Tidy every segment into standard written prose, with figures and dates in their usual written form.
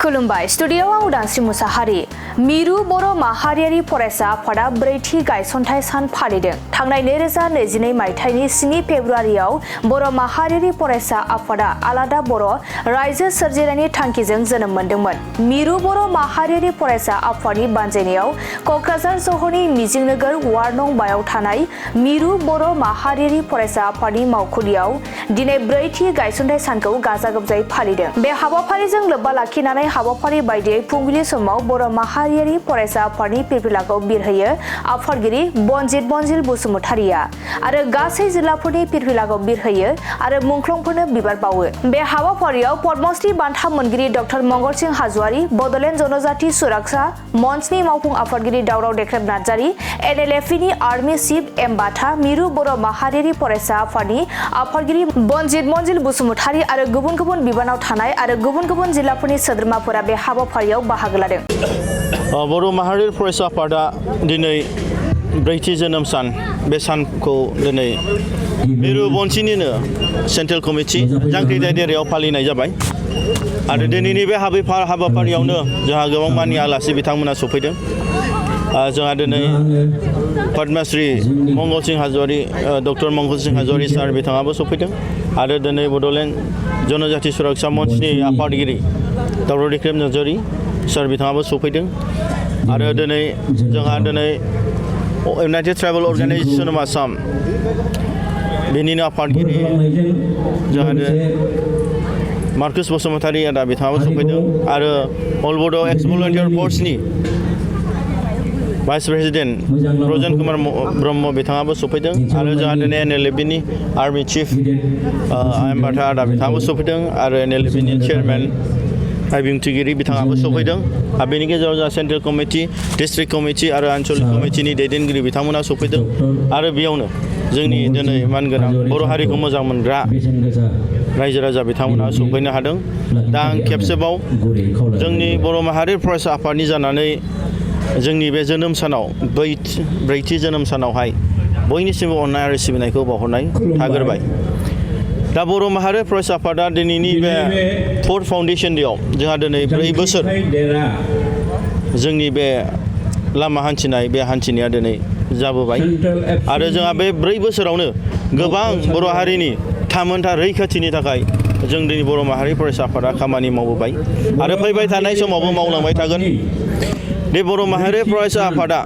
खुलुमबाय स्टुडिय'आव आं उदांस्रि मुसाहारि मिरु बर' माहारियारि फरायसा आफादा ब्रैथि गायसनथाइ सान फालिदों। थांनाय 2022 मायथाइनि 7 फेब्रुआरियाव बर' माहारियारि फरायसा आफादा आलादा बर' रायजो सोरजिनायनि थांखिजों जोनोम मोनदोंमोन। मिरु बर' माहारियारि फरायसा आफादनि बानजायनायाव क'क्राझार सहरनि मिजिंनोगोर वार्ड नं 5 आव थानाय मिरु बर' माहारियारि फरायसा आफादनि मावखुलियाव दिनै ब्रैथि गायसनथाइ सानखौ गाजा गोमजायै फालिदों। बे हाबाफारिजों लोब्बा लाखिनानै हाबाफारि बायदियै फुंबिलि समाव बर' माहारियारि फरायसा आफादनि फिरफिलाखौ बिरहोयो आफादगिरि बनजित बनजिल बसुमतारिया आरो गासै जिल्लाफोरनि फिरफिलाखौ बिरहोयो आरो मुंख्लंफोरनो बिबार बावो। बे हाबाफारियाव पद्मश्री बान्था मोनगिरि डक्टर मंगल सिंह हाज'वारि, बड'लेण्ड जनजाति सुरक्षा मन्चनि मावफुं आफादगिरि दावराव देख्रेब नार्जारि, NLFनि आर्मि चिफ एम बाथा, मिरु बर' माहारियारि फरायसा आफादनि आफादगिरि बनजित बनजिल बसुमतारि आरो गुबुन गुबुन बिबानाव थानाय आरो गुबुन गुबुन जिल्लाफोरनि सोद्रोमाफोरा बे हाबाफारियाव बाहागो लादों। बर' माहारियारि फरायसा आफादा दिनै ब्रैथि जोनोम सान बे सानखौ दिनै मिरु बन्सिनिनो सेन्ट्रेल कमिटि जांख्रिथाय देरायाव फालिनाय जाबाय आरो दिनैनि बे हाबाफारियावनो जोंहा गोबां माननि आलासि बिथांमोना सफैदों। जोंहा दिनै पद्मश्री मंगल सिंह हाज'वारि डक्टर मंगल सिंह हाज'वारि सार बिथाङाबो सफैदों आरो दिनै बड'लेण्ड जनजाति सुरक्षा मन्चनि आफादगिरि दावराव देख्रेब नार्जारि सार बिथाङाबो सफैदों आरो दिनै जोंहा United tribal organisation of Assam बेनिनो आफादगिरि जोंहा मार्कास बसुमतारि आदा बिथाङाबो सफैदों आरो अल बड' एक्स भलन्टियार फर्सनि भाइस प्रेसिडेन्ट ब्रजेन कुमार ब्रह्म बिथाङाबो सफैदों आरो जोंहा दिनै NLFनि आर्मि चिफ एम बाथा आदा बिथाङाबो सफैदों आरो NLFनि चेयारमेन बिबुंथिगिरि बिथाङाबो सफैदों आरो बेनि गेजेराव जोंहा सेन्ट्रेल कमिटि, डिस्ट्रिक्ट कमिटि आरो आन्चलिक कमिटिनि दैदेनगिरि बिथांमोना सफैदों आरो बेयावनो जोंनि दिनै मानगोनां बर' हारिखौ मोजां मोनग्रा रायजो राजा बिथांमोना सफैनो हादों। दा आं खेबसेबाव जोंनि बर' माहारि फरायसा आफादनि जानानै जोंनि बे जोनोम सानाव ब्रैथि जोनोम सानावहाय बयनिसिमबो अननाय आरो सिबिनायखौ बावहरनाय थाग्रोबाय। दा बर' माहारि फरायसा आफादा दिनैनि बे फर्थ फाउन्डेसन डेआव जोंहा दिनै 4 बोसोर जोंनि बे लामा हान्थिनाय बे हान्थिनाया दिनै जाबोबाय आरो जोंहा बे 4 बोसोरावनो गोबां बर' हारिनि थामोनथा रैखाथिनि थाखाय जों दिनै बर' माहारि फरायसा आफादा खामानि मावबोबाय आरो फैबाय थानाय समावबो मावलांबाय थागोन। बे बर' माहारि फरायसा आफादा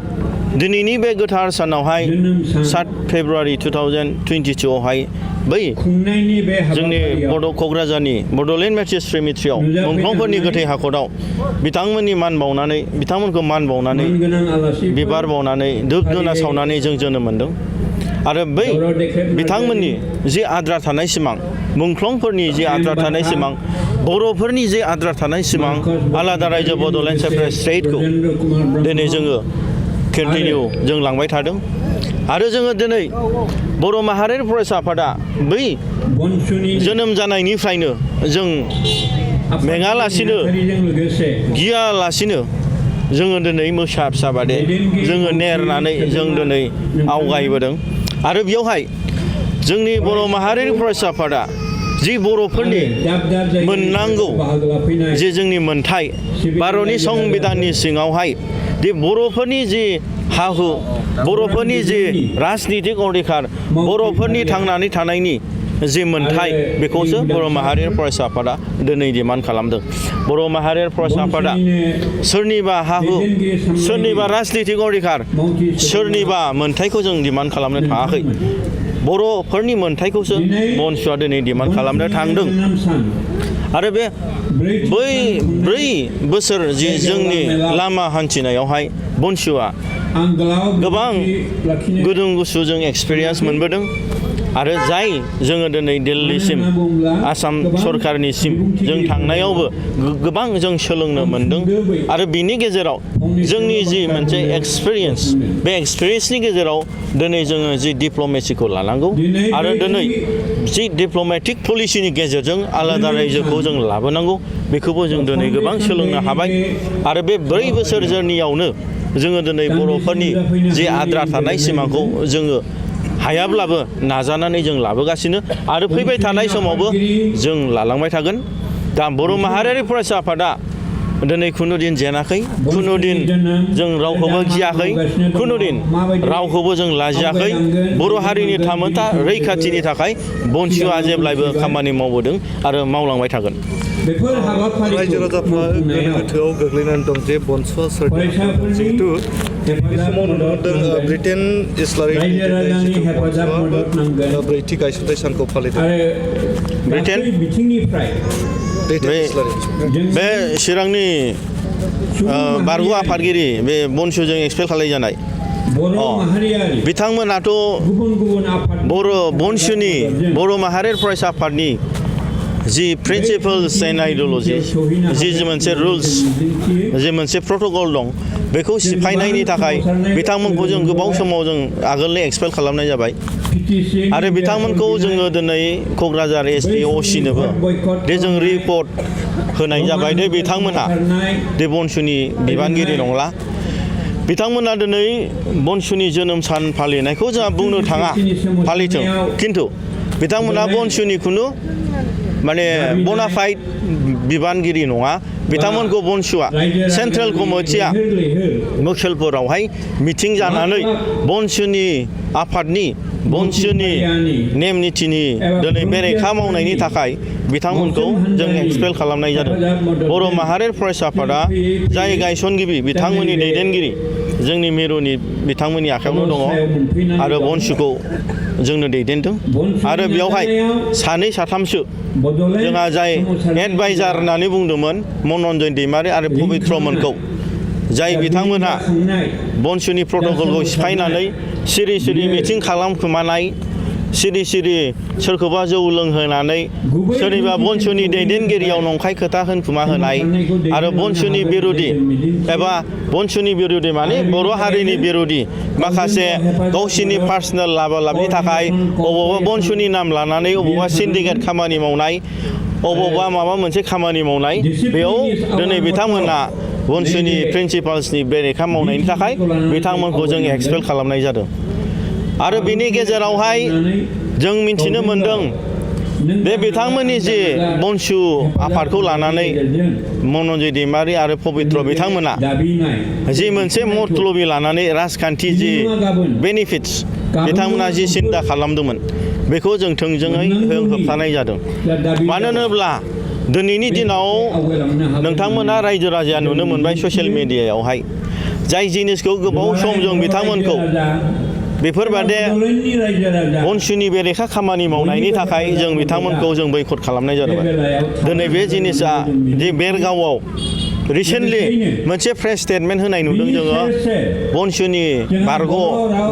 दिनैनि बे गोथार सानावहाय 7 फेब्रुआरि 2022 आवहाय बै जोंनि क'क्राझारनि बड'लेण्ड मेट्रिक सेमेट्रियाव मुंख्लंफोरनि गोथै हाखराव बिथांमोनखौ मान बावनानै बिबार बावनानै धुप धुना सावनानै जों जोनोम मोनदों आरो बै बिथांमोननि जि आद्रा थानाय सिमां, मुंख्लंफोरनि जि आद्रा थानाय सिमां, बर'फोरनि जे आद्रा थानाय सिमां आलादा रायजो बड'लेण्ड सेपारेट स्टेटखौ दिनै जोङो कन्टिनिउ जों लांबाय थादों आरो जोङो दिनै बर' माहारियारि फरायसा आफादा बै जोनोम जानायनिफ्रायनो जों मेङालासिनो गियालासिनो जोङो दिनै मोसा फिसा बादि जोङो नेरनानै जों दिनै आवगायबोदों आरो बेयावहाय जोंनि बर' माहारियारि फरायसा आफादा जि बर'फोरनि मोननांगौ जे जोंनि मोनथाय भारतनि संबिधाननि सिङावहाय दि बर'फोरनि जि हा-हु, बर'फोरनि जि राजनितिक अधिकार, बर'फोरनि थांनानै थानायनि जि मोनथाय बेखौसो बर' माहारियारि फरायसा आफादा दिनै डिमान्ड खालामदों। बर' माहारियारि फरायसा आफादा सोरनिबा हा-हु, सोरनिबा राजनितिक अधिकार, सोरनिबा मोनथायखौ जों डिमान्ड खालामनो थाङाखै। बर'फोरनि मोनथायखौसो बनसुआ दिनै डिमान्ड खालामनो थांदों आरो बे 4 बोसोर जि जोंनि लामा हान्थिनायावहाय बनसुआ गोबां गुदुं गुसु जों एक्सपिरियेन्स मोनबोदों आरो जाय जोङो दिनै दिल्लीसिम आसाम सरकारनिसिम जों थांनायावबो गोबां जों सोलोंनो मोनदों आरो बिनि गेजेराव जोंनि जि मोनसे एक्सपिरियेन्स बे एक्सपिरियेन्सनि गेजेराव दिनै जोङो जि डिप्ल'मेसिखौ लानांगौ आरो दिनै जि डिप्ल'मेटिक पलिसिनि गेजेरजों आलादा रायजोखौ जों लाबोनांगौ बेखौबो जों दिनै गोबां सोलोंनो हाबाय आरो बे 4 बोसोर जोरनियावनो जोङो दिनै बर'फोरनि जि आद्रा थानाय सिमांखौ जोङो हायाब्लाबो नाजानानै जों लाबोगासिनो आरो फैबाय थानाय समावबो जों लालांबाय थागोन। दा बर' माहारियारि फरायसा आफादा दिनै खुनुदिन जेनाखै खुनुदिन जों रावखौबो गियाखै खुनुदिन रावखौबो जों लाजियाखै बर' हारिनि थामोनथा रैखाथिनि थाखाय बनसुआ जेब्लायबो खामानि मावबोदों आरो मावलांबाय थागोन बेफोर हाबाफारिखौ रायजो राजाफ्रा गोनो गोथोआव गोग्लैनानै दं जे बनसुआ सोरदों जिहेतु बे समाव नुनो मोनदों ब्रिटेन इस्लारि ब्रैथि गायसनथाय सानखौ फालिदों ब्रिटेन बे चिरांनि बारग' आफादगिरि बे बनसुजों एक्सपेल खालामजानाय बिथांमोनाथ' बर' बनसुनि बर' माहारि फरायसा आफादनि जि प्रिन्सिपल्स एन्ड आइडिय'ल'जि जि मोनसे रुल्स जि मोनसे प्रट'कल दं बेखौ सिफायनायनि थाखाय बिथांमोनखौ जों गोबाव समाव जों आगोलनो एक्सपेल खालामनाय जाबाय आरो बिथांमोनखौ जोङो दिनै क'क्राझार एसपि असिनोबो दे जों रिपर्ट होनाय जाबाय दे बिथांमोनहा दे बनसुनि बिबानगिरि नंला बिथांमोना दिनै बनसुनि जोनोम सान फालिनायखौ जोंहा बुंनो थाङा फालिथों खिन्थु बिथांमोना बनसुनि खुनु माने बनाफाइड बिबानगिरि नङा बिथांमोनखौ बनसुआ सेन्ट्रेल कमिटिया मोखेलपुरावहाय मिटिं जानानै बनसुनि आफादनि बनसुनि नेम निथिनि दिनै बेरेखा मावनायनि थाखाय बिथांमोनखौ जों एक्सपेल खालामनाय जादों बर' माहारि फरायसा आफादा जाय गायसनगिरि बिथांमोननि दैदेनगिरि जोंनि मिरुनि बिथांमोननि आखायावनो दङ आरो बनसुखौ जोंनो दैदेनदों आरो बेयावहाय सानै साथामसो जोंहा जाय एडभाइजार होननानै बुंदोंमोन मनरन्जन दैमारि आरो पबित्रमोनखौ जाय बिथांमोनहा बनसुनि प्रट'कलखौ सिफायनानै सिरि सिरि मिटिं खालामखुमानाय सिरि सिरि सोरखौबा जौ लोंहोनानै सोरनिबा बनसुनि दैदेनगिरियाव नंखाय खोथा होनखुमा होनाय आरो बनसुनि बिरोधि एबा बनसुनि बिरोधि माने बर' हारिनि बिरोधि माखासे गावसिनि पार्सनेल लाभालाभनि थाखाय अबावबा बनसुनि नाम लानानै अबावबा सिन्डिकेट खामानि मावनाय अबावबा माबा मोनसे खामानि मावनाय बेयाव दिनै बिथांमोना बनसुनि प्रिन्सिपाल्सनि बेरेखा मावनायनि थाखाय बिथांमोनखौ जों एक्सपेल खालामनाय जादों आरो बिनि गेजेरावहाय जों मिथिनो मोनदों बे बिथांमोननि जे बनसु आफादखौ लानानै मनरन्जन दैमारि आरो पबित्र बिथांमोना जि मोनसे मथलबि लानानै राजखान्थि जि बेनिफिट्स बिथांमोना जि सिन्था खालामदोंमोन बेखौ जों थोंजोङै होबथानाय जादों मानो होनोब्ला दिनैनि दिनाव नोंथांमोना रायजो राजाया नुनो मोनबाय ससियेल मिडियायावहाय जाय जिनिसखौ गोबाव सम जों बिथांमोनखौ बेफोरबादि बनसुनि बेरेखा खामानि मावनायनि थाखाय जों बिथांमोनखौ जों बैकट खालामनाय जादोंमोन दिनै बे जिनिसा जे बेरगावआव रिसेन्टलि मोनसे प्रेस स्टेटमेन्ट होनाय नुदों जोङो बनसुनि बारग'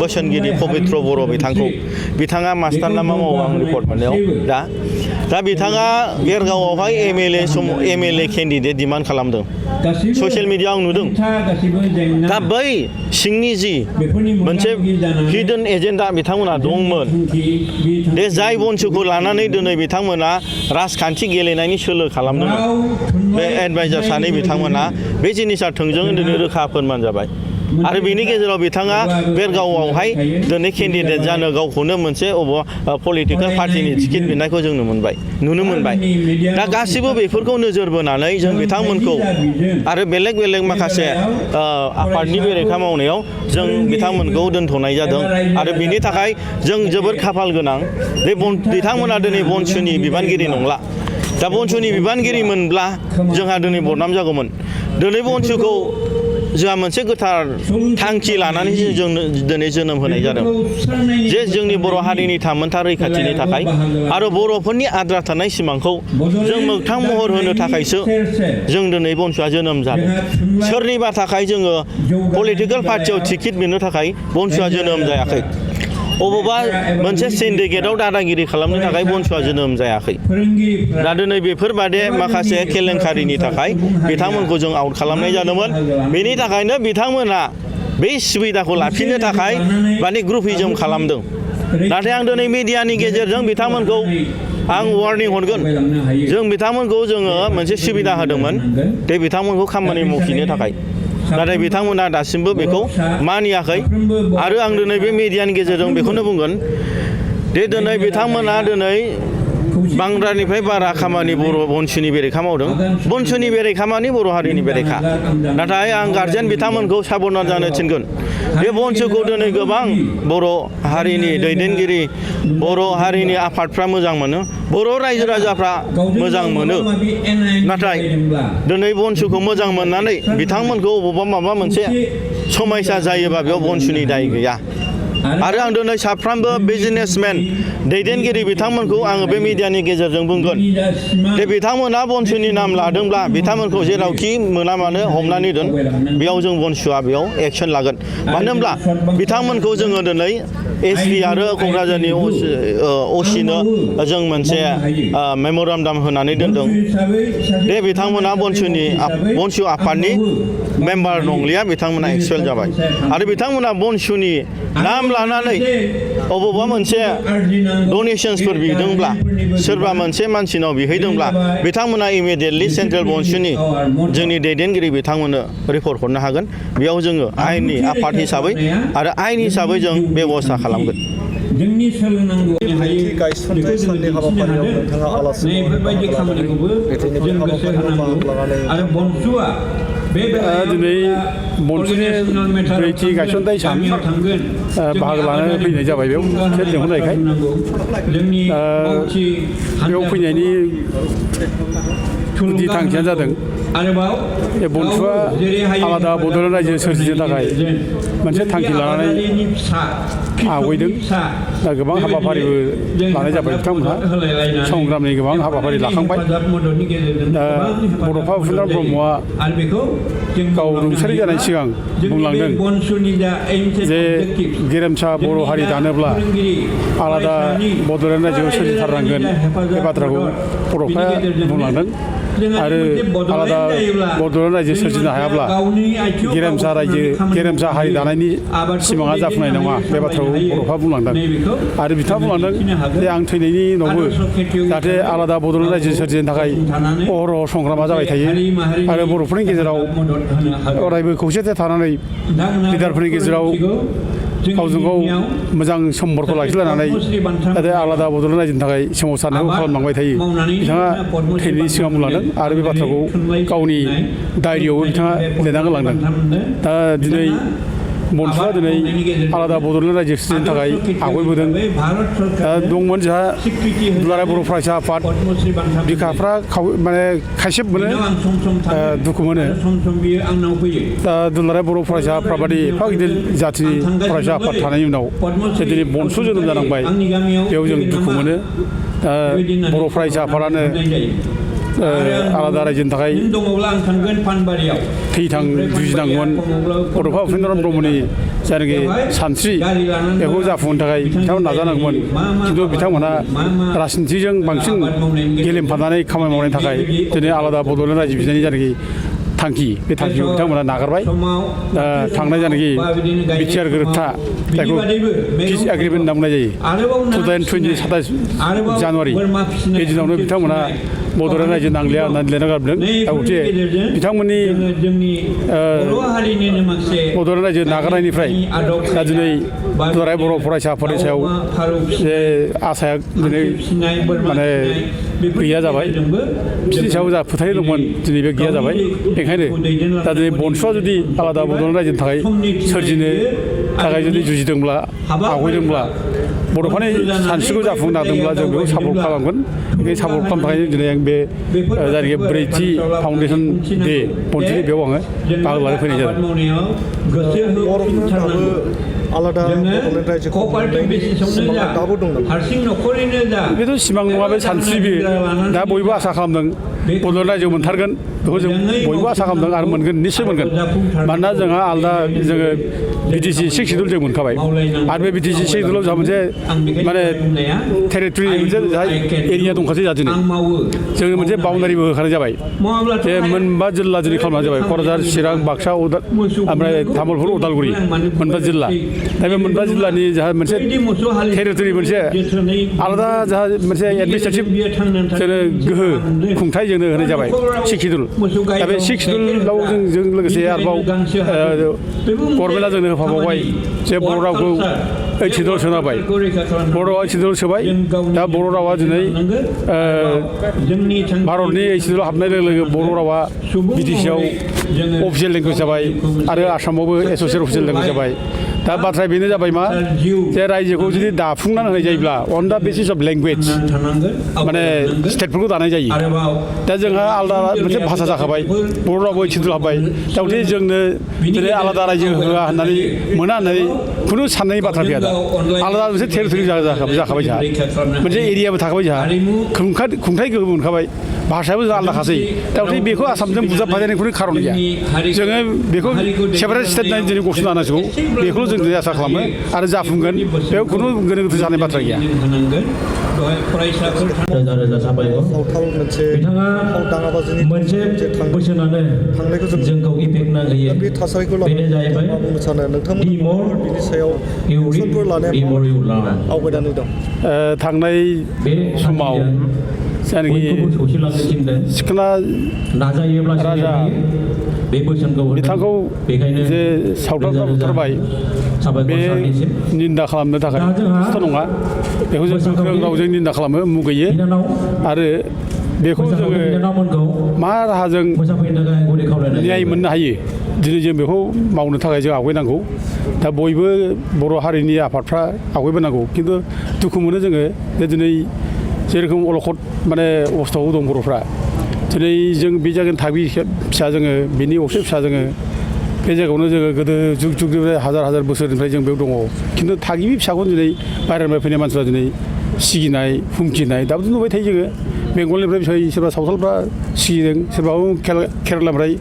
बोसोनगिरि पबित्र बर' बिथाङा मास्टार नामा मावो आं रिपर्ट मोननायाव दा बिथाङा बेरगावआवहाय एमएलए केन्डिडेट डिमान्ड खालामदों ससियेल मिडियाआव आं नुदों दा बै सिंनि जि मोनसे हिडन एजेन्डा बिथांमोना दंमोन बे जाय बनसुखौ लानानै दिनै बिथांमोना राजखान्थि गेलेनायनि सोलो खालामदोंमोन बे एडभाइजार सानै बिथांमोना बे जिनिसा थोंजोङै दिनै रोखा फोरमान जाबाय आरो बेनि गेजेराव बिथाङा बेरगावआवहाय दिनै केन्डिडेट जानो गावखौनो मोनसे पलिटिकेल पार्टिनि टिकेट बिनायखौ जों नुनो मोनबाय दा गासिबो बेफोरखौ नोजोर बोनानै जों बिथांमोनखौ आरो बेलेग माखासे आफादनि बेरेखा मावनायाव जों बिथांमोनखौ दोनथ'नाय जादों आरो बिनि थाखाय जों जोबोद खाफाल गोनां बे बिथांमोना दिनै बनसुनि बिबानगिरि नंला दा बनसुनि बिबानगिरि मोनब्ला जोंहा दिनै बदनाम जागौमोन दिनै बनसुखौ जोंहा मोनसे गोथार थांखि लानानैसो जों दिनै जोनोम होनाय जादों जे जोंनि बर' हारिनि थामोनथा रैखाथिनि थाखाय आरो बर'फोरनि आद्रा थानाय सिमांखौ जों मोगथां महर होनो थाखायसो जों दिनै बनसुआ जोनोम जादों सोरनिबा थाखाय जोङो पलिटिकेल पार्टियाव टिकेट मोननो थाखाय बनसुआ जोनोम जायाखै अबेबा मोनसे सिन्डिकेटआव दादागिरि खालामनो थाखाय बनसुआ जोनोम जायाखै दा दिनै बेफोरबादि माखासे केलेंकारिनि थाखाय बिथांमोनखौ जों आउट खालामनाय जादोंमोन बेनि थाखायनो बिथांमोना बे सुबिदाखौ लाफिननो थाखाय माने ग्रुपिजम खालामदों नाथाय आं दिनै मिडियानि गेजेरजों बिथांमोनखौ आं वार्निं हरगोन जों बिथांमोनखौ जोङो मोनसे सुबिदा होदोंमोन बे बिथांमोनखौ खामानि मावफिननो थाखाय नाथाय बिथांमोना दासिमबो बेखौ मानियाखै आरो आं दिनै बे मिडियानि गेजेरजों बेखौनो बुंगोन दे दिनै बिथांमोना दिनै बांद्रानिफ्राय बारा खामानि बर' बनसुनि बेरेखा मावदों बनसुनि बेरेखा मानि बर' हारिनि बेरेखा नाथाय आं गारजेन बिथांमोनखौ साबधान जानो थिनगोन बे बनसुखौ दिनै गोबां बर' हारिनि दैदेनगिरि बर' हारिनि आफादफ्रा मोजां मोनो बर' रायजो राजाफ्रा मोजां मोनो नाथाय दिनै बनसुखौ मोजां मोननानै बिथांमोनखौ अबावबा माबा मोनसे समस्या जायोबा बेयाव बनसुनि दाय गैया आरो आं दिनै साफ्रोमबो बिजनेसमेन दैदेनगिरि बिथांमोनखौ आङो बे मिडियानि गेजेरजों बुंगोन जे बिथांमोना बनसुनि नाम लादोंब्ला बिथांमोनखौ जेरावखि मोना मानो हमनानै दोन बेयाव जों बनसुआ बेयाव एक्सन लागोन मानो होनब्ला बिथांमोनखौ जोङो दिनै एसपि आरो क'क्राझारनि असिनो जों मोनसे मेम'रेन्डाम होनानै दोनदों बे बिथांमोना बनसु आफादनि मेम्बार नंलिया बिथांमोना एक्सपेल जाबाय आरो बिथांमोना बनसुनि नाम लानानै अबावबा मोनसे डनेशन्सफोर बिदोंब्ला सोरबा मोनसे मानसिनाव बिहैदोंब्ला बिथांमोना इमिडियेटलि सेन्ट्रेल बनसुनि जोंनि दैदेनगिरि बिथांमोननो रिपर्ट हरनो हागोन बेयाव जोङो आयेननि आफाद हिसाबै आरो आयेन हिसाबै जों बेब'स्था खालामगोन जोंनि सोलोंनांगौ गायसननाय साननि हाबाफारियाव नोंथाङा आलासि बेफोरबायदि खामानिखौबो जों गोसो होनांगौ आरो बनसुआ दिनै बनसुनि ब्रैथि गायसनथाय सान बाहागो लानो फैनाय जाबाय बेयाव खेब लिंहरनायखाय बेयाव फैनायनि गुदि थांखियानो जादों बे बनसुआ आलादा बड'लेण्ड रायजो सोरजिनो थाखाय मोनसे थांखि लानानै आवगायदों दा गोबां हाबाफारिबो लानाय जाबाय बिथांमोनहा संग्रामनि गोबां हाबाफारि लाखांबाय दा बड'फा उपेन्द्र ब्रह्मआ गाव रुंसारि जानायनि सिगां बुंलांदों जे गेरेमसा बर' हारि दानोब्ला आलादा बड'लेण्ड रायजोआव सोरजिथारनांगोन बे बाथ्राखौ बड'फाया बुंलांदों आरो आलादा बड'लेण्ड रायजो सोरजिनो हायाब्ला गेरेमसा हारि दानायनि सिमाङा जाफुंनाय नङा बे बाथ्राखौ बर'फ्रा बुंलांदों आरो बिथाङा बुंलांदों जे आं थैनायनि उनावबो जाहाथे आलादा बड'लेण्ड रायजो सोरजिनो थाखाय अहरह संग्रामा जाबाय थायो आरो बर'फोरनि गेजेराव अरायबो खौसेथि थानानै लिडारफोरनि गेजेराव गावजों गाव मोजां सम्पर्क लाखिलायनानै जाहाथे आलादा बड'लेण्ड रायजोनि थाखाय सोमावसारनायखौ खालामलांबाय थायो बिथाङा थैनायनि सिगां बुंलांदों आरो बे बाथ्राखौ गावनि डायरियावबो बिथाङा लिरना गालांदों दा दिनै बनसुआ दिनै आलादा बड'लेण्ड रायजो सोरजिनो थाखाय आवगायबोदों दा दंमोन जोंहा दुलाराय बर' फरायसा आफाद बिखाफ्रा माने खायसे मोनो दुखु मोनो दा दुलाराय बर' फरायसा आफादबादि एफा गिदिर जाथिनि फरायसा आफाद थानायनि उनाव दिनै बनसु जोनोम जानांबाय बेयाव जों दुखु मोनो दा बर' फरायसा आफादानो आलादा रायजोनि थाखाय थैथां जुजिनांगौमोन बड'फा उपेन्द्र ब्रह्मनि जायनाखि सानस्रि बेखौ जाफुंहोनो थाखाय बिथांमोन नाजानांगौमोन खिन्थु बिथांमोनहा राजनितिजों बांसिन गेलेमफानानै खामानि मावनायनि थाखाय दिनै आलादा बड'लेण्ड रायजो बिनायनि जायनाखि थांखि बे थांखिखौ बिथांमोना नागारबाय थांनाय जायनाखि बिटिआर गोरोबथा जायखौ पिस एग्रिमेन्ट होनना बुंनाय जायो 2020 जानुवारि बे दिनावनो बिथांमोना बड'लेण्ड रायजो नांलिया होननानै लिरना गारबोदों गौथे बिथांमोननि बड'लेण्ड रायजो नागारनायनिफ्राय दा दिनै दुलाराय बर' फरायसा आफादनि सायाव जे आसाया दिनै माने गैया जाबाय बिसोरनि सायाव जा फोथायनाय दंमोन दिनै बे गैया जाबाय बेखायनो दा दिनै बनसुआ जुदि आलादा बड'लेण्ड रायजोनि थाखाय सोरजिनो थाखाय जुदि जुजिदोंब्ला आवगायदोंब्ला बड'फानि सानस्रिखौ जाफुंनो नाजादोंब्ला जों बेखौ सापर्ट खालामगोन बे सापर्ट खालामनो थाखाय दिनै आं बे जायनाखि ब्रैथि फाउन्डेसन डे बनसुनि बेयाव आङो बाहागो लानो फैनाय जादों आलादा बड'लेण्ड रायजोखौ दाबो दं बेथ' सिमां नङा बे सानस्रि बे दा बयबो आसा खालामदों बड'लेण्ड रायजोआव मोनथारगोन बेखौ जों बयबो आसा खालामदों आरो मोनगोन निस्सय मोनगोन मानोना जोंहा आलादा जोङो बिटिसि 6 सिडुल जों मोनखाबाय आरो बे बिटिसि 6 सिडुलाव जोंहा मोनसे माने टेरिटरि मोनसे एरिया दंखासै जोंहा दिनै जोङो मोनसे बाउन्डारिबो होखानाय जाबाय जे मोनबा जिल्ला दिनै खालामनाय जाबाय क'क्राझार चिरां बाक्सा ओमफ्राय तामुलपुर उदालगुरि मोनबा जिल्ला दा बे मोनबा जिल्लानि जोंहा मोनसे टेरिटरि मोनसे आलादा जोंहा मोनसे एडमिनिस्ट्रेटिभ जोङो गोहो खुंथाय जों जोंनो होनाय जाबाय सिक्स सिडुल दा बे सिक्स सिडुलाव जों लोगोसे आरोबाव गभर्नमेन्टआ जोंनो होफाबावबाय जे बर' रावखौ 8 सिडुल सोनाबाय बर' 8 सिडुल सोबाय दा बर' रावा दिनै भारतनि 8 सिडुलाव हाबनाय लोगो लोगो बर' रावा बिटिसिआव अफिसियेल लेंगुवेज जाबाय आरो आसामावबो एस'सियेट अफिसियेल लेंगुवेज जाबाय दा बाथ्राया बेनो जाबाय मा जे रायजोखौ जुदि दाफुंनानै होनाय जायोब्ला अन दा बेसिस अफ लेंगुवेज माने स्टेटफोरखौ दानाय जायो दा जोंहा आलादा मोनसे भाषा जाखाबाय बर' रावबो सिडुल हाबबाय दा गथिखे जोंनो दिनै आलादा रायजो होआ होननानै मोना होननानै खुनु साननायनि बाथ्रा गैया दा आलादा मोनसे टेरिटरि जाखाबाय जोंहा मोनसे एरियाबो थाखाबाय जोंहा खुंथाय गोहो मोनखाबाय भाषायाबो जों आलादाखासै दा गथिखे बेखौ आसामजों बुजाबफादेरनायनि खुनु खारन गैया जोङो बेखौ सेपारेट स्टेट नायनो दिनै गसंनो हानांसिगौ बेखौल' जों दिनै आसा खालामो आरो जाफुंगोन बेयाव खुनु गोनो गोथो जानाय बाथ्रा गैया सावथाल मोनसे दाङाबाजिनि बोसोनानो थांनायखौ जों जोंखौ इफेक्ट नांहोयो बे थासारिखौ बेनो जाहैबाय मा बुंनो सानो नोंथांमोननि बिनि सायाव एक्सनफोर लानाया आवगायनानै दं थांनाय बे समाव जायनाखि सौसिलांनो थिनदों सिखोना नाजायोब्ला राजा बे बोसोनखौ बिथांखौ बेखायनो जे सावथालफ्रा बुथारबाय बे निन्दा खालामनो थाखाय खस्थ' नङा बेखौ जों गोख्रों रावजों निन्दा खालामो मुगैयो आरो बेखौ जोङो मा राहाजों न्याय मोननो हायो दिनै जों बेखौ मावनो थाखाय जों आवगायनांगौ दा बयबो बर' हारिनि आफादफ्रा आवगायबोनांगौ खिन्थु दुखु मोनो जोङो जे दिनै जेरोखोम अलखद माने अबस्थायाव दं बर'फ्रा दिनै जों बे जायगानि थागिबि फिसा जोङो बिनि असे फिसा जोङो बे जायगायावनो जोङो गोदो जुग जुगनिफ्राय हाजार बोसोरनिफ्राय जों बेयाव दङ खिन्थु थागिबि फिसाखौ दिनै बाहेरानिफ्राय फैनाय मानसिफ्रा दिनै सिगिनाय हुमखिनाय दाबो नुबाय थायो जोङो बेंगलनिफ्राय सोरबा सावथालफ्रा सिगिदों सोरबा केरेलानिफ्राय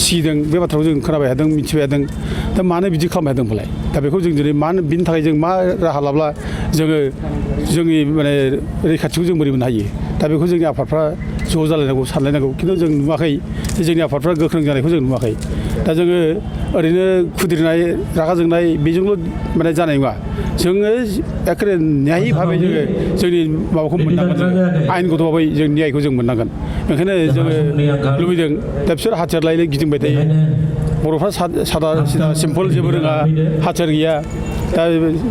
सिगिदों बे बाथ्राखौ जों खोनाबाय थादों मिथिबाय थादों दा मानो बिदि खालामबाय थादों फालाय दा बेखौ जों दिनै मानो बिनि थाखाय जों मा राहा लाब्ला जोङो जोंनि माने रैखाथिखौ जों बोरै मोननो हायो दा बेखौ जोंनि आफादफ्रा ज' जालायनांगौ सानलायनांगौ खिन्थु जों नुवाखै जे जोंनि आफादफ्रा गोख्रों जानायखौ जों नुवाखै दा जोङो ओरैनो खुद्रिनाय रागा जोंनाय बेजोंल' माने जानाय नङा जोङो एखेबारे न्यायि भाबै जोङो जोंनि माबाखौ मोननांगोन आयेनगत भाबै जों न्यायखौ जों मोननांगोन ओंखायनो जोङो लुबैदों दा बिसोर हाथियार लायै गिदिंबाय थायो बर'फ्रा सादा सिदा सिम्पोल जेबो रोङा हाथियार गैया दा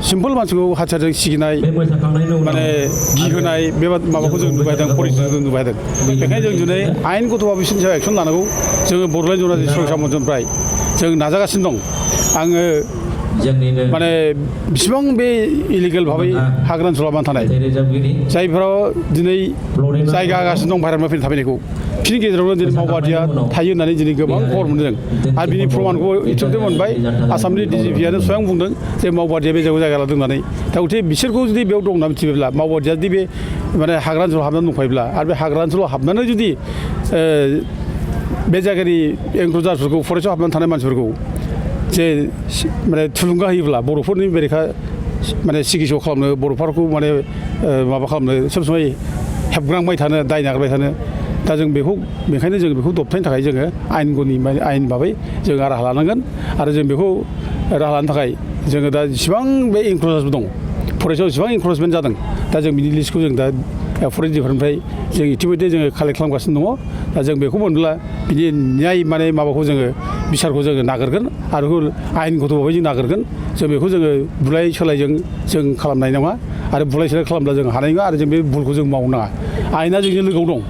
सिम्पोल मानसिखौ हाथियारजों सिगिनाय माने गिहोनाय बे माबाखौ जों नुबाय थादों परिस्थितिखौ जों नुबाय थादों बेखायनो जों दिनै आयेनगत'आ बिसोरनि सायाव एक्सन लानांगौ जोङो बड'लेण्ड जनारि सुरक्षा मन्चनिफ्राय जों नाजागासिनो दं आङो माने बिसिबां बे इलिगेल भाबै हाग्रा ओनसोलाव थानाय जायफोराव दिनै जायगा होगासिनो दं बाहेरानिफ्राय फैनाय थाफैनायखौ बिनि गेजेरावनो दिनै मावबादिया थायो होननानै दिनै गोबां खबर मोनदों आरो बिनि प्रमानखौ इउटुबजों मोनबाय आसामनि DGPआनो स्वयं बुंदों जे मावबादिया बे जायगा लादों होननानै दा गथिखे बिसोरखौ जुदि बेयाव दं होनना मिथिबायब्ला मावबादिया जुदि बे माने हाग्रा ओनसोलाव हाबनानै दंखायोब्ला आरो बे हाग्रा ओनसोलाव हाबनानै जुदि बे जायगानि एंग्रजारफोरखौ फरेस्टआव हाबनानै थानाय मानसिफोरखौ जे माने थुलुंगा होयोब्ला बर'फोरनि बेरेखा माने सिकित्सा खालामनो बर'फोरखौ माने माबा खालामनो सब समय हेबग्रांबाय थानो दाय नागारबाय थानो दा जों बेखौ बेखायनो जों बेखौ दबथायनो थाखाय जोङो आयेनगतनि आयेन भाबै जों राहा लानांगोन आरो जों बेखौ राहा लानो थाखाय जोङो दा जेसेबां बे इनक्लुजबो दं फरेस्टआव जेसेबां इनक्लुजमेन्ट जादों दा जों बिनि लिस्टखौ जों दा फरेस्ट डिपार्टमेन्टनिफ्राय जों इतिमध्य जोङो कालेक्ट खालामगासिनो दङ दा जों बेखौ मोनब्ला बिनि न्याय माने माबाखौ जोङो बिसारखौ जोङो नागिरगोन आरो आयेनगत भाबै जों नागिरगोन जों बेखौ जोङो बुलाय सोलायजों जों खालामनाय नङा आरो बुलाय सोलाय खालामब्ला जों हानाय नङा आरो जों बे भुलखौ जों मावनो नाङा आयेना जोंनि लोगोआव दं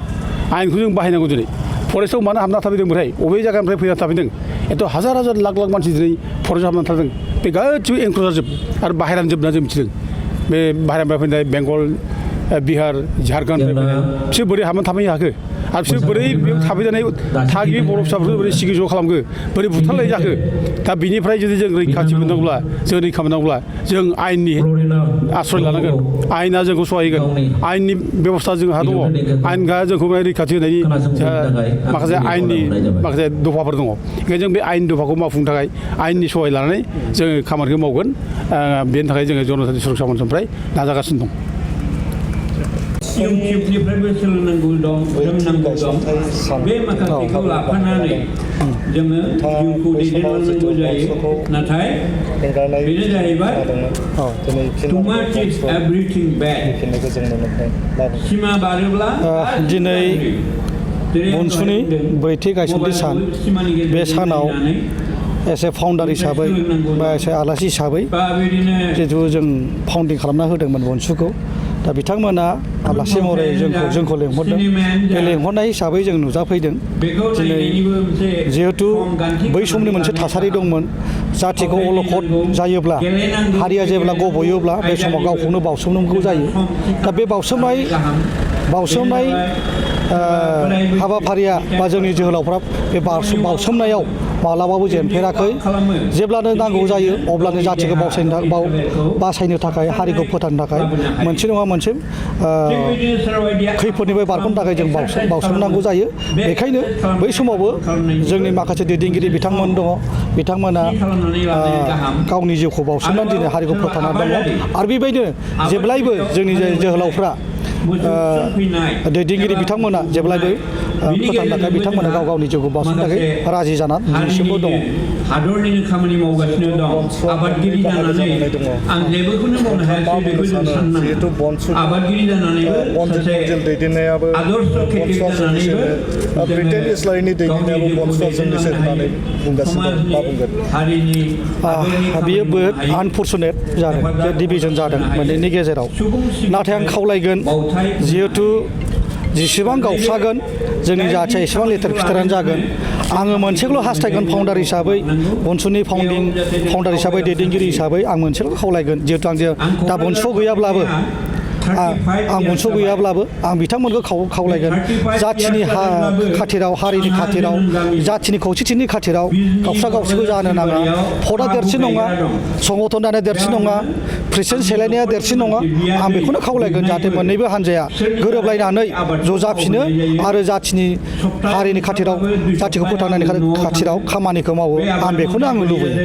आयेनखौ जों बाहायनांगौ दिनै फरेस्टआव मानो हाबना थाफैदोंमोनथाय बबे जायगानिफ्राय फैना थाफैदों एथ' हाजार लाख मानसि दिनै फरेस्टआव हाबना थादों बे गासिबो एंक्लुजारजोब आरो बाहेरानि जोबना जों मिथिदों बे बाहेरानिफ्राय फैनाय बेंगल बिहार झारखन्डनिफ्राय फैनाय बिसोर बोरै हाबनानै थाफैनो हाखो आरो बिसोर बोरै बेयाव थाफैजानाय थागिबि बर' फिसाफोरखौ बोरै सिकित्सा खालामखो बोरै बुथारलाय जाखो दा बिनिफ्राय जुदि जों रैखाथि मोननांगौब्ला जों रैखा मोननांगौब्ला जों आयेननि आश्रय लानांगोन आयेना जोंखौ सहाय होगोन आयेननि बेबस्था जोंहा दङ आयेनआ जोंखौ रैखाथि होनायनि माखासे आयेननि माखासे दफाफोर दङ ओंखायनो जों बे आयेन दफाखौ मावफुंनो थाखाय आयेननि सहाय लानानै जोङो खामानिखौ मावगोन बेनि थाखाय जोङो जनजाति सुरक्षा मन्चनिफ्राय नाजागासिनो दं सिनिफ्रायबो सोलोंनांगौ दं रोंनांगौ दं बे माखासेखौ लाफानानै जोङो जिउखौ दैदेनलांनांगौ जायो नाथाय बेनो जाहैबाय टु माच इज एभ्रिथिं बेड सिमा बारोब्ला दिनै बनसुनि ब्रैथि गायसनथि सान बे सानाव एसे फाउन्डार हिसाबै बा एसे आलासि हिसाबै जिहेतु जों फाउन्डिं खालामना होदोंमोन बनसुखौ दा बिथांमोना आलासि महरै जोंखौ लेंहरदों बे लेंहरनाय हिसाबै जों नुजाफैदों दिनै जिहेतु बै समनि मोनसे थासारि दंमोन जाथिखौ अलखद जायोब्ला हारिया जेब्ला गबयोब्ला बे समाव गावखौनो बावसोमनांगौ जायो दा बे बावसोमनाय हाबाफारिया बा जोंनि जोहोलावफ्रा बे बावसोमनायाव माब्लाबाबो जेनफेराखै जेब्लानो नांगौ जायो अब्लानो जाथिखौ बासायनो थाखाय हारिखौ फोथांनो थाखाय मोनसे नङा मोनसे खैफोदनिफ्राय बारग'नो थाखाय जों बावसोमनांगौ जायो बेखायनो बै समावबो जोंनि माखासे दैदेनगिरि बिथांमोन दङ बिथांमोना गावनि जिउखौ बावसोमनानै दिनै हारिखौ फोथांना दङ आरो बेबायदिनो जेब्लायबो जोंनि जोहोलावफ्रा दैदेनगिरि बिथांमोना जेब्लायबो फोथांनो थाखाय बिथांमोना गाव गावनि जिउखौ बावसोमनो थाखाय राजि जानानै दिनैसिमबो दङ हादरनिनो खामानि मावगासिनो दं आबादगिरि जानानै आं जेबोखौनो मावनो हायाखै बेखौ जों साननांगौ आबादगिरि जानानैबो सासे दैदेननायाबो आदर्श खेतियक जानानैबो ब्रिटेन इस्लारिनि दैदेननायाबो बनसुआ जोंनिसो होननानै बुंगासिनो दं मा बुंगोन बियो बहुद आनफर्चुनेट जादों बे डिभिजन जादों मोननैनि गेजेराव नाथाय आं खावलायगोन जिहेतु जेसेबां गावस्रागोन जोंनि जाथिया एसेबां लेथेर फिथेरानो जागोन आङो मोनसेखौल' हास्थायगोन फाउन्डार हिसाबै बनसुनि फाउन्डार हिसाबै दैदेनगिरि हिसाबै आं मोनसेल' खावलायगोन जिहेतु आं दा बनसु गैयाब्लाबो आं बनसु गैयाब्लाबो आं बिथांमोनखौ खावलायगोन जाथिनि खाथिराव हारिनि खाथिराव जाथिनि खौसेथिनि खाथिराव गावस्राखौ जानो नाङा भटआ देरसिन नङा संगठन दानाया देरसिन नङा प्रेसिडेन्ट सेलायनाया देरसिन नङा आं बेखौनो खावलायगोन जाहाथे मोननैबो हान्जाया गोरोबलायनानै ज' जाफिनो आरो जाथिनि हारिनि खाथिराव जाथिखौ फोथांनायनि खाथिराव खामानिखौ मावो आं बेखौनो आङो लुबैयो